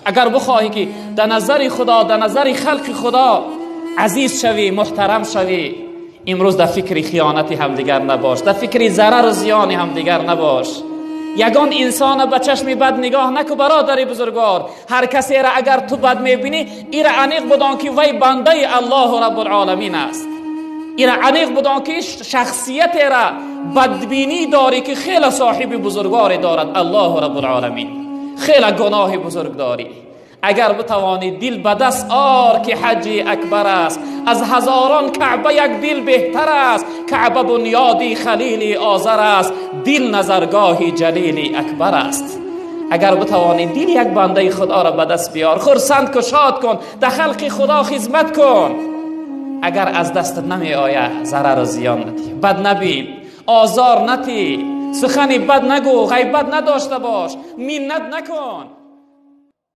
Агар бихоҳӣ, ки дар назари Худо, дар назари халқи Худо азиз шавӣ, муҳтарам шавӣ, имрӯз дар фикри хиёнати ҳамдигар набош, дар фикри зарару зиёни ҳамдигар набош. Ягон инсона ба чашми бад нигоҳ наку, бародари бузургвор. Ҳар касеро агар ту бад мебинӣ, ира аниқ будон, ки вай бандаи Аллоҳу Раббулоламин аст. Ира аниқ будон, ки шахсиятеро бадбинӣ дорӣ, ки хеле соҳиби бузургворе дорад, Аллоҳу Раббулоламин. Хеле гуноҳи бузург дорӣ. Агар битавонӣ, дил ба даст ор, ки ҳаҷҷи акбар аст, аз ҳазорон Каъба як дил беҳтар аст. Каъба бунёди Халили Озар аст, дил назаргоҳи Ҷалили Акбар аст. Агар битавонӣ, дили як бандаи Худоро ба даст биёр, хурсанд ку, шод кун, дар халқи Худо хизмат кун. Агар аз дастат намеояд, зарару зиён надиҳ, бад набин, озор натӣ, сухани бад нагӯ, ғайбат надошта бош, миннат накун.